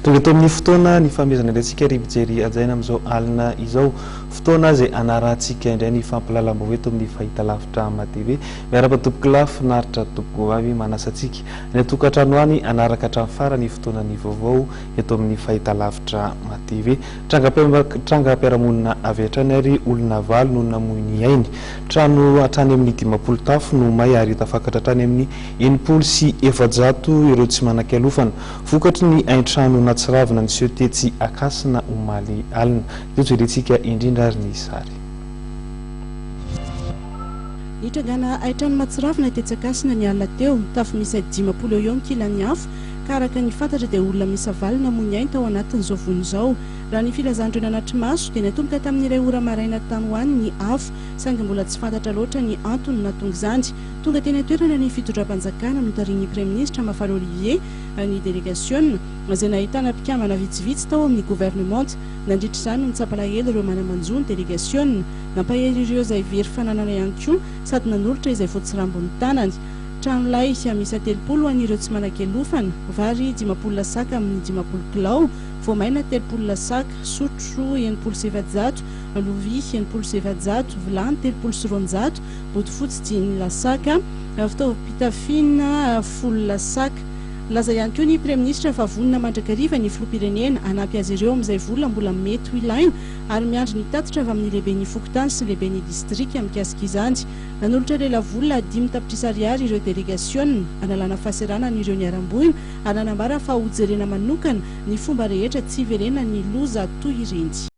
Tonga eto amin'ny fotoana ny fanomezana indray antsika ry mpijery hajaina amin'izao alina izao. Fotoana izay hanarahantsika indray ny fampahalalam-baovao eto amin'ny fahitalavitra Ama TV. Miarahaba tompokolahy, finaritra tompokovavy, manasa antsika any an-tokantrano any hanaraka hatramin'ny farany fotoanan'ny vaovao eto amin'ny fahitalavitra Ama TV. Trangam-piarahamonina avy hatrany ary olona valo no namoy ny ainy. Trano hatrany amin'ny 50 tafo no may ary tafakatra hatrany amin'ny 460 ireo tsy manan-kialofana. Vokatry ny haintrano nahatsiravina niseho tetsy Ankasina omaly alina. Ndeha hojerentsika indrindra ary ny sary. Nitrangana haintrano mahatsiravina tetsy Ankasina ny alina teo. Tafo miisa 50 eo eo ny kilan'ny afo ka araka ny fantatra dia olona miisa valo namoy ny ainy tao anatin'izao vono izao. Raha ny filazan'ireo nanatri-maso dia natomboka tamin'ny iray ora maraina tany ho any ny afo saingy mbola tsy fantatra loatra ny antony nahatonga izany. Tonga teny an-toerana ny fitondram-panjakana notarihin'ny Praiminisitra Mahafaly Olivier, ny delegasiona, izay nahitana mpikambana vitsivitsy tao amin'ny governemanta. Nandritra izany no nitsapalahelo ireo mana-manjo ny delegasiona, nampahery ireo izay very fananana ihany koa sady nanolotra izay voatsirambin'ny tanany. Tranolay miisa 30 ho an'ireo tsy manan-kialofana, vary 50 lasaka amin'ny 50 kilao, voamaina 30 lasaka, sotro 460, lovia 460, vilany 230, bodofotsy dimy lasaka, fitaovam-pitafiana folo lasaka. Nilaza ihany koa ny Praiminisitra fa vonona mandrakariva ny Filoham-pirenena hanampy azy ireo amin'izay vola mbola mety ho ilaina ary miandry ny tatitra avy amin'ny lehiben'ny fokontany sy ny lehiben'ny distrika mikasika izany. Nanolotra lelavola dimy tapitrisa ariary ireo delegasiona hanalana fahaseranana ireo niharam-boina ary nanambara fa hojerena manokana ny fomba rehetra tsy hiverenan'ny loza toy ireny.